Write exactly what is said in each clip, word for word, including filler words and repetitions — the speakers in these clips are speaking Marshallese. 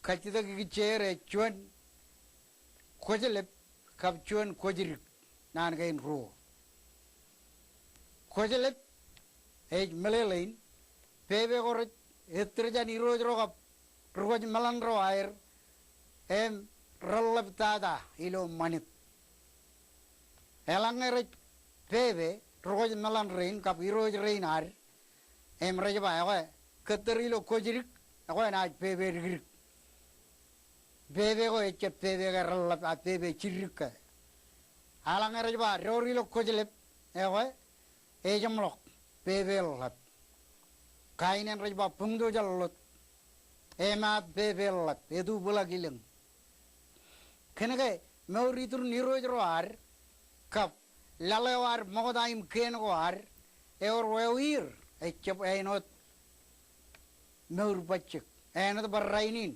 kajjitōk ikijjeer ej juon kwōjlep kab juon kwōjdik naan kein ruo. Kwōjlep ej meḷeḷein pepe ko rej ettōr jān irooj ro kab ri kwōj meḷan ro aer im reḷḷap tata ilo ṃanit. Eḷaññe rej pepe ri kwōj meḷan rein kab irooj rein ad im rej ba, ekwe kōttōr ilo kwōjdik, ekwe enaaj pepe dikdik. Pepe ko ejjab pepe ke reḷḷap, a pepe jiddik ke. Eḷaññe rej ba door ilo kwōjlep, ekwe ejeṃḷọk, pepe ḷap. Kain en rej ba buñto jān ḷot, emaat, pepe ḷap, etubwilōk ilōñ. Kōnke mour iturin irooj ro ad kab laḷ eo ad ṃokta im kien ko ad ewōr wāween er, ejjab āinwōt mour bajjek. Āinwōt bar rainin,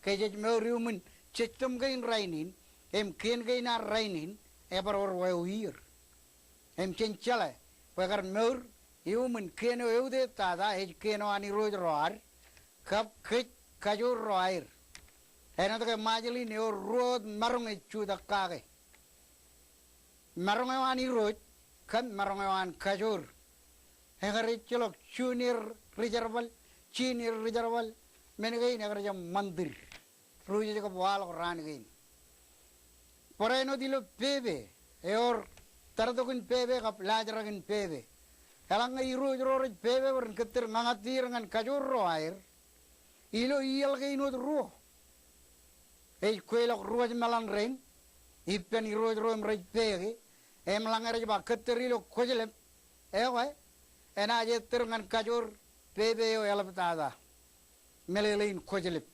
ke jej mour iuṃwin system kein rainin im kien kein ad rainin, ebar wōr wāween er. Im jen jeḷā bwe kar mour iuṃwin kien eo eutiej tata ej kien eo an irooj ro ad kab kōj kajoor ro aer. Āinwōt ke Ṃajeḷ in ewōr ruo wōt maroñ ej jutak kake. Maroñ eo an irooj kab maroñ eo an kajoor. Ekar ejjeḷọk junior ri jerbal, senior ri jerbal, men kein ekar jab ṃantir. Ri-ujej kab waḷọk raan kein. Barāinwōt ilo pepe, ewōr tartok in pepe kab laajrak in pepe. Eḷaññe irooj ro rej pepe bwe ren kōttōr ñañattier ñan kajoor ro aer, ilo iaḷ kein wōt ruo, ej kweilọk ri kwōj meḷan rein ippān irooj ro im rej pepe, im eḷaññe rej ba kōttōr ilo kwōjlep, ekwe enaaj ettōr ñan kajoor pepe eo eḷaptata. Meḷeḷein kwōjlep.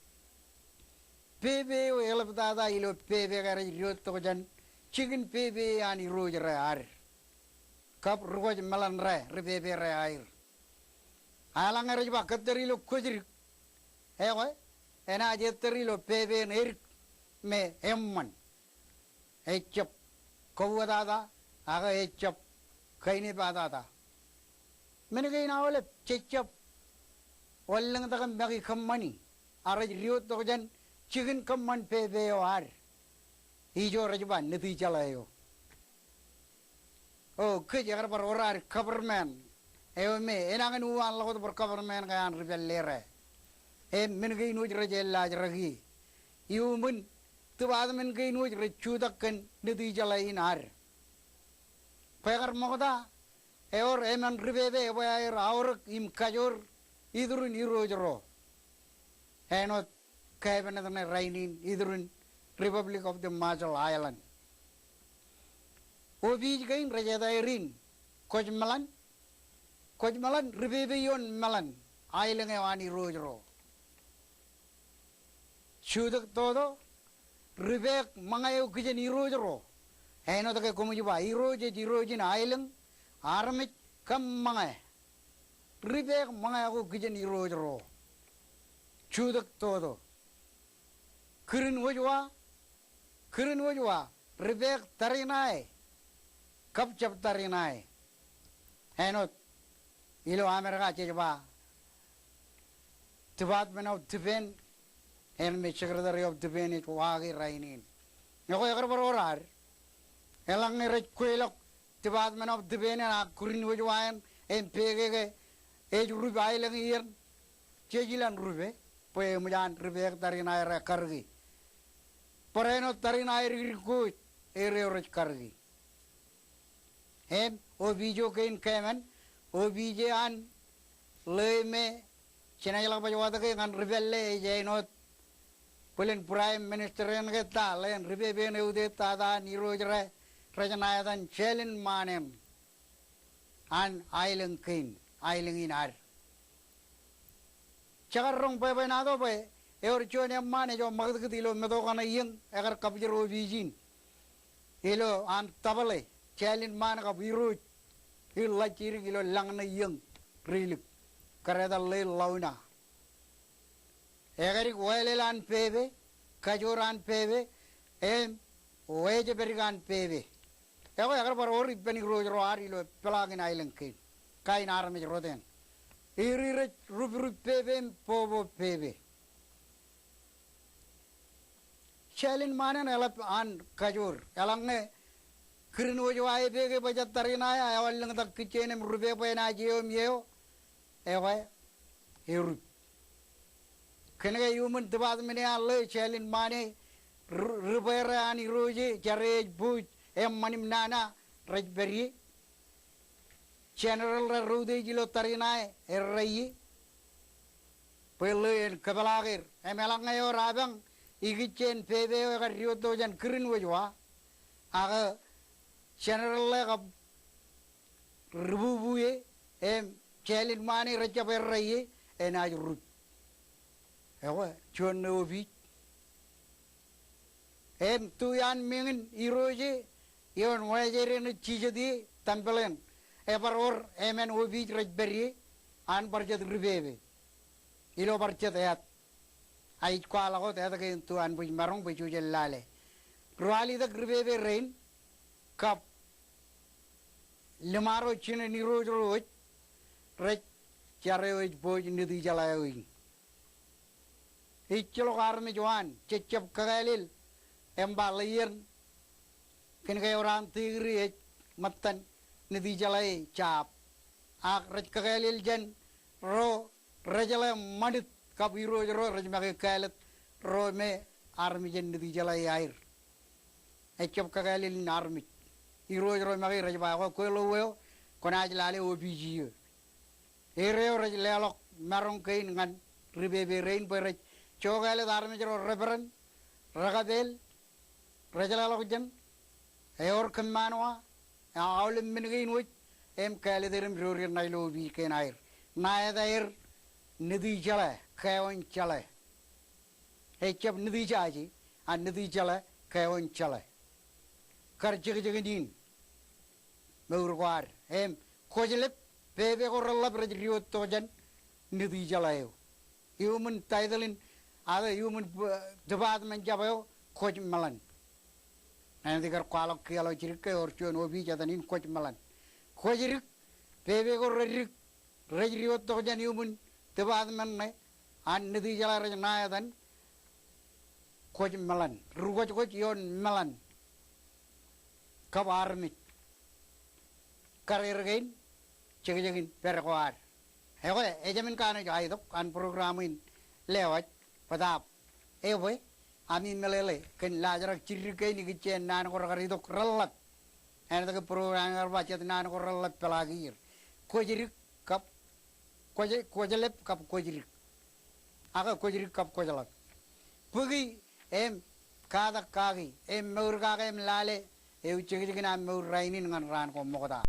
Pepe eo eḷaptata ilo pepe ke rej diwōjtok jān jikin pepe an irooj ro ad kab ri kwōj meḷan ro, ri pepe ro aer. Eḷaññe rej ba kōttōr ilo kwōjdik, ekwe enaaj ettōr ilo pepe in edik me eṃṃan. Ejjab kōwōtata, ak ejjab kainepatata. Men kein aolep jejjab wanlōñtak im make kōṃṃani, ak rej diwōjtok jān jikin kōṃṃan pepe eo ad. Ijo rej ba Nitijeḷā eo. O, kōj ekar bar wōr ad government eo me enañin uwaanḷọk wōt bar government ke an ri pālle ro. Im men kein wōj rej ellaajrak ie. Iuṃwin department kein wōj rej jutak kōn Nitijeḷā in ad. Bwe ekar ṃokta, ewōr emān ri pepe ebwe aer aorōk im kajoor iturin irooj ro. Āinwōt cabinet ṇe rainin iturin Republic of the Marshall Island. Opiij kein rej etaer in kwōj meḷan, kwōj meḷan, ri pepe ioon meḷan aelōñ eo an irooj ro. Jutak toto, ri peek ṃōñā eo kijen irooj ro. Āinwōt ke koṃij ba, irooj ej irooj in aelōñ, armej kab ṃōñā. Ri peek ṃōñā ko kijen irooj ro. Jutak toto. Kūr in wōj wa, kūr in wōj wa, ri peek tariṇae kab jab tariṇae. Āinwōt ilo Amerika jej ba Department of Defense, en me Secretary of Defense ej waaki rainin. Ekwe ekar bar wōr ad, eḷaññe rej kweilọk Department of Defense en ak kūr in wōj wa en, en peeke ke ej rup aelōñ iien, jej ilān rupe, bwe eṃōj an ri peek tariṇae ro kariki. Barāinwōt tariṇae dikdik ko ej, er eo rej kariki. Im opiij eo kein kōṃṃan, opiij eo an ḷe me jenaaj ḷak baj wōt ke ñan ri pālle ej āinwōt bōlen Prime Minister en ke ta, ḷe en ri pepe en eutiej tata an irooj ro rej ṇa etan Jalen Manning an aelōñ kein, aelōñ in ad. Jekar roñ bwebwenato bwe ewōr juon eṃṃaan ej ṃakūtkūt ilo meto kaṇe iiōñ, ekar kapijor opiij in ilo an taplō, Jalen Manning kab irooj in ḷajjidik ilo lañ ṇe iiōñ rilik, kar etal ḷe in Ḷauna. Ekadik wālel an pepe, kajoor an pepe, im wājepdik an pepe. Ekwe ekar bar wōr ippān irooj ro ad ilo peḷaakin aelōñ kein, kain armej rot eṇ. Ri rej ruprup pepe im popo pepe. Jālin ṃaan in eḷap an kajoor. Eḷaññe kūr in wōj eo aō pepe bwe jet tariṇae, ewōr lōñtak kijjien im rupe bwe enaaj eo im eo, ekwe erup. Kōnke iuṃwin department eo an ḷeo, jālin ṃaan e, ri-, ribere an irooj e, jare ej booj, eṃṃan im nana rej pād ie. General ro rej route ilo tariṇae errā ie bwe ḷeo en kōpeḷaaker. Im eḷaññe ewōr apañ ikijjien pepe eo ekar diwōjtok jān kūr in wōj eo, ak general ḷe kab ri bubu e im jālin ṃaan e rejjab errā ie, enaaj rup. Ekwe juon ṇe opiij. Im tu iaan meñin irooj e ioon wājeed eṇ ej jijet ie tempel eṇ, ebar wōr emān opiij rej pād ie an bar jet ripepe ilo bar jet āt. A ij kwaḷọk wōt āt kein tu anbwijin maroñ bwe jujen lale. Ruwalitōk ripepe rein kab liṃaro jinen irooj ro wōj rej jare eo ej booj Nitijeḷā eo in. Ejjeḷọk armej waan, jejjab kakālel im ba ḷeier, kōnke ewōr an tikri ej ṃōttan Nitijeḷā e jab. Ak rej kakālel jān ro rejeḷā ṃanit kab irooj ro rej make kāālōt ro me armej in Nitijeḷā e aer. Ejjab kakālel in armej. Irooj ro make rej ba, ekwe kwe ḷeo eo, kwōnaaj lale opiij iiō. Er eo rej leḷọk maroñ kein ñan ripepe rein bwe rej jokālōt armej ro reperan, rekapeel, rej leḷọk jān, ewōr kōmmaanwa, aolep men kein wōj, im kāālōt er im door er ṇa ilo opiij kein aer. Ṇa etaer Nitijeḷā, Kaewōn Jeḷā. Ejjab Nitijaje, a Nitijeḷā, Kaewōn Jeḷā. Kar jekjek in mour ko ad. Im kwōjlep, pepe ko reḷap rej diwōjtok jān Nitijeḷā eo. Iuṃwin title in, a, iuṃwin, eh, department jab eo, Kwōjmeḷan. Āinwōt ikar kwaḷọk kiiō ḷọk jidik ke ewōr juon opiij etan in Kwōjmeḷan. Kwōjdik, pepe ko reddik, rej diwōjtok jān iuṃwin department ṇe an Nitijeḷā rej ṇa etan Kwōjmeḷan. Ri kwōjkwōj ioon meḷan kab armej. Kar er kein jekjek in pād ko ad. Ekwe, ejāmin kanooj aetok an program in lewōj, bōtaab ebwe ami meḷeḷe kōn laajrak jiddik kein ikijjien naan ko rekar itok reḷḷap. Āinwōt ke program in ear ba jet naan ko reḷḷap peḷaakier. Kwōjdik kab kwōj-, kwōjlep kab kwōjdik. Ak kwōjdik kab kwōjḷap. Bōki im katak kaki im mour kake im lale eo jekjek in aṃ mour rainin ñan raan ko ṃokta.